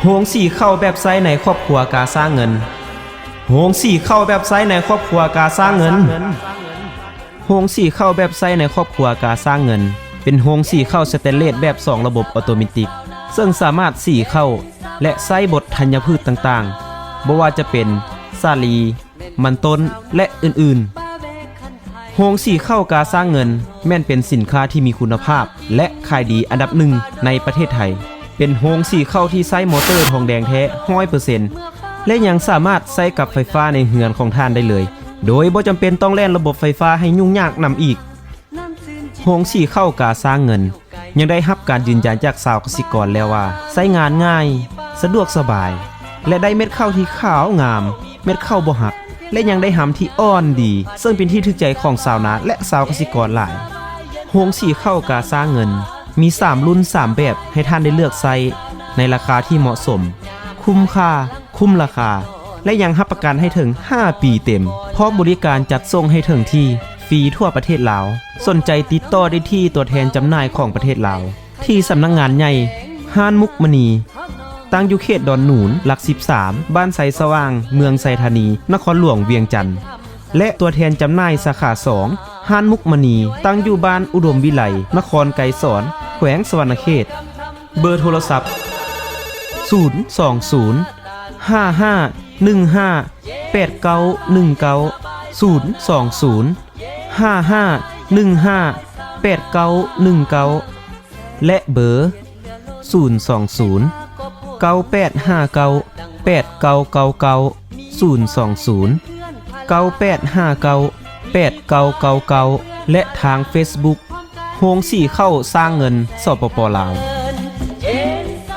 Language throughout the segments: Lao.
ໂຮງສີເຂົ້າແບບໃຊ້ໃນຄອບຄົວກາສ້າງເງິນ. ໂຮງສີເຂົ້າແບບໃຊ້ໃນຄອບຄົວກາສ້າງເງິນ. ໂຮງສີເຂົ້າແບບໃຊ້ໃນຄອບຄົວກາສ້າງເງິນ ເປັນໂຮງສີເຂົ້າສະແຕນເລດແບບສອງລະບົບອໍໂຕເມຕິກ ເຊິ່ງສາມາດສີເຂົ້າ ແລະ ໃຊ້ບົດທັນຍະພືດຕ່າງໆ ບໍ່ວ່າຈະເປັນສາລີ, ມັນຕົ້ນ ແລະ ອື່ນໆ. ໂຮງສີເຂົ້າກາສ້າງເງິນ ແມ່ນເປັນສິນຄ້າທີ່ມີຄຸນນະພາບ ແລະ ຂາຍດີອັນດັບໜຶ່ງໃນປະເທດໄທ. ເປັນໂຮງສີເຂົ້າທີ່ໃຊ້ມໍເຕີທອງແດງແທ້ຮ້ອຍເປີເຊັນ ແລະ ຍັງສາມາດໃຊ້ກັບໄຟຟ້າໃນເຮືອນຂອງທ່ານໄດ້ເລີຍ ໂດຍບໍ່ຈຳເປັນຕ້ອງແລ່ນລະບົບໄຟຟ້າໃຫ້ຫຍຸ້ງຍາກນຳອີກ. ໂຮງສີເຂົ້າກາສ້າງເງິນ ຍັງໄດ້ຮັບການຢືນຢັນຈາກຊາວກະສິກອນແລ້ວວ່າ ໃຊ້ງານງ່າຍ, ສະດວກສະບາຍ ແລະ ໄດ້ເມັດເຂົ້າທີ່ຂາວງາມ, ເມັດເຂົ້າບໍ່ຫັກ ແລະ ຍັງໄດ້ຮຳທີ່ອ່ອນດີ ເຊິ່ງເປັນທີ່ຖືກໃຈຂອງຊາວນາ ແລະ ຊາວກະສິກອນຫຼາຍ. ໂຮງສີເຂົ້າກາສ້າງເງິນ ມີສາມລຸ້ນສາມແບບໃຫ້ທ່ານໄດ້ເລືອກໃຊ້ ໃນລາຄາທີ່ເໝາະສົມ, ຄຸ້ມຄ່າ, ຄຸ້ມລາຄາ ແລະ ຍັງຮັບປະກັນໃຫ້ເຖິງຫ້າປີເຕັມ, ພ້ອມບໍລິການຈັດສົ່ງໃຫ້ເຖິງທີ່ ຟຣີທົ່ວປະເທດລາວ. ສົນໃຈຕິດຕໍ່ໄດ້ທີ່ຕົວແທນຈຳໜ່າຍຂອງປະເທດລາວ ທີ່ສຳນັກງານໃຫຍ່ ຮ້ານມຸກມະນີ ຕັ້ງຢູ່ເຂດດອນໜູນ ຫຼັກສິບສາມ ບ້ານໄຊສະຫວ່າງ ເມືອງໄຊທານີ ນະຄອນຫຼວງວຽງຈັນ ແລະ ຕົວແທນຈຳໜ່າຍສາຂາສອງ ຮ້ານມຸກມະນີ ຕັ້ງຢູ່ບ້ານອຸດົມວິໄລ ນະຄອນໄກສອນ ແຂວງສະຫວັນນະເຂດ. ເບີໂທລະສັບ ສູນສອງສູນ ຫ້າຫ້າໜຶ່ງຫ້າ ແປດເກົ້າໜຶ່ງເກົ້າ ສູນສອງສູນ ຫ້າຫ້າໜຶ່ງຫ້າ ແປດເກົ້າໜຶ່ງເກົ້າ ແລະ ເບີ ສູນສອງສູນ ເກົ້າແປດຫ້າເກົ້າ ແປດເກົ້າເກົ້າເກົ້າ ສູນສອງສູນ ເກົ້າແປດຫ້າເກົ້າ ແປດເກົ້າເກົ້າເກົ້າ ແລະ ທາງເຟສບຸກ ໂຮງສີເຂົ້າສ້າງເງິນ ສປປ ລາວ.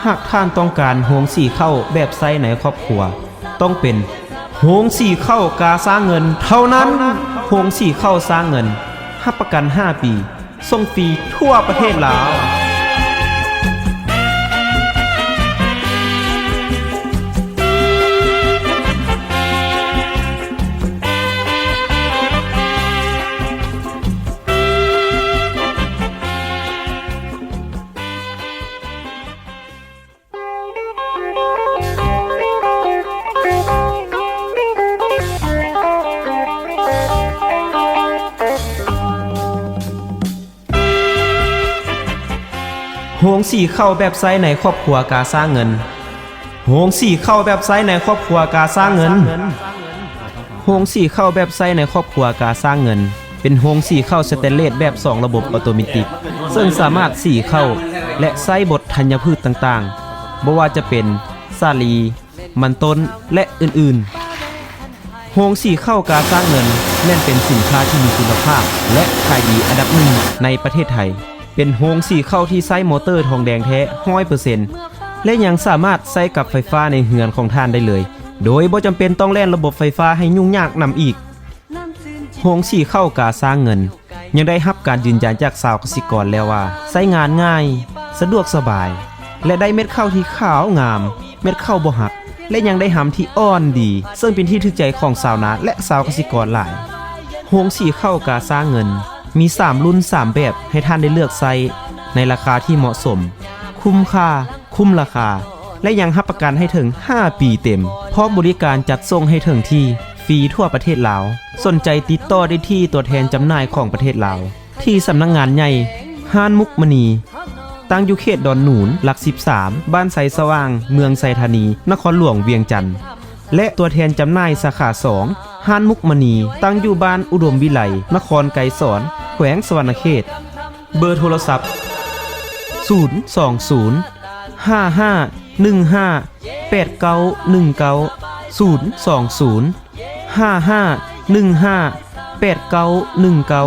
ຫາກທ່ານຕ້ອງການໂຮງສີເຂົ້າແບບໃຊ້ໃນຄອບຄົວ ຕ້ອງເປັນໂຮງສີເຂົ້າກາສ້າງເງິນເທົ່ານັ້ນ. ໂຮງສີເຂົ້າສ້າງເງິນ ຮັບປະກັນຫ້າປີ ສົ່ງຟຣີທົ່ວປະເທດລາວ. ໂຮງສີເຂົ້າແບບໃຊ້ໃນຄອບຄົວກາສ້າງເງິນ. ໂຮງສີເຂົ້າແບບໃຊ້ໃນຄອບຄົວກາສ້າງເງິນ. ໂຮງສີເຂົ້າແບບໃຊ້ໃນຄອບຄົວກາສ້າງເງິນ ເປັນໂຮງສີເຂົ້າສະແຕນເລດແບບສອງລະບົບອໍໂຕເມຕິກ ເຊິ່ງສາມາດສີເຂົ້າ ແລະ ໃຊ້ບົດທັນຍະພືດຕ່າງໆ ບໍ່ວ່າຈະເປັນສາລີ, ມັນຕົ້ນ ແລະ ອື່ນໆ. ໂຮງສີເຂົ້າກາສ້າງເງິນ ແມ່ນເປັນສິນຄ້າທີ່ມີຄຸນນະພາບ ແລະ ຂາຍດີອັນດັບໜຶ່ງໃນປະເທດໄທ. ເປັນໂຮງສີເຂົ້າທີ່ໃຊ້ມໍເຕີທອງແດງແທ້ຮ້ອຍເປີເຊັນ ແລະ ຍັງສາມາດໃຊ້ກັບໄຟຟ້າໃນເຮືອນຂອງທ່ານໄດ້ເລີຍ ໂດຍບໍ່ຈຳເປັນຕ້ອງແລ່ນລະບົບໄຟຟ້າໃຫ້ຫຍຸ້ງຍາກນຳອີກ. ໂຮງສີເຂົ້າກາສ້າງເງິນ ຍັງໄດ້ຮັບການຢືນຢັນຈາກຊາວກະສິກອນແລ້ວວ່າ ໃຊ້ງານງ່າຍ, ສະດວກສະບາຍ ແລະ ໄດ້ເມັດເຂົ້າທີ່ຂາວງາມ, ເມັດເຂົ້າບໍ່ຫັກ ແລະ ຍັງໄດ້ຮຳທີ່ອ່ອນດີ ເຊິ່ງເປັນທີ່ຖືກໃຈຂອງຊາວນາ ແລະ ຊາວກະສິກອນຫຼາຍ. ໂຮງສີເຂົ້າກາສ້າງເງິນ ມີສາມລຸ້ນສາມແບບໃຫ້ທ່ານໄດ້ເລືອກໃຊ້ ໃນລາຄາທີ່ເໝາະສົມ, ຄຸ້ມຄ່າ, ຄຸ້ມລາຄາ ແລະ ຍັງຮັບປະກັນໃຫ້ເຖິງຫ້າປີເຕັມ, ພ້ອມບໍລິການຈັດສົ່ງໃຫ້ເຖິງທີ່ ຟຣີທົ່ວປະເທດລາວ. ສົນໃຈຕິດຕໍ່ໄດ້ທີ່ຕົວແທນຈຳໜ່າຍຂອງປະເທດລາວ ທີ່ສຳນັກງານໃຫຍ່ ຮ້ານມຸກມະນີ ຕັ້ງຢູ່ເຂດດອນໜູນ ຫຼັກສິບສາມ ບ້ານໄຊສະຫວ່າງ ເມືອງໄຊທານີ ນະຄອນຫຼວງວຽງຈັນ ແລະ ຕົວແທນຈຳໜ່າຍສາຂາສອງ ຮ້ານມຸກມະນີ ຕັ້ງຢູ່ບ້ານອຸດົມວິໄລ ນະຄອນໄກສອນ ແຂວງສະຫວັນນະເຂດ. ເບີໂທລະສັບ ສູນສອງສູນ ຫ້າຫ້າໜຶ່ງຫ້າ ແປດເກົ້າໜຶ່ງເກົ້າ ສູນສອງສູນ ຫ້າຫ້າໜຶ່ງຫ້າ ແປດເກົ້າໜຶ່ງເກົ້າ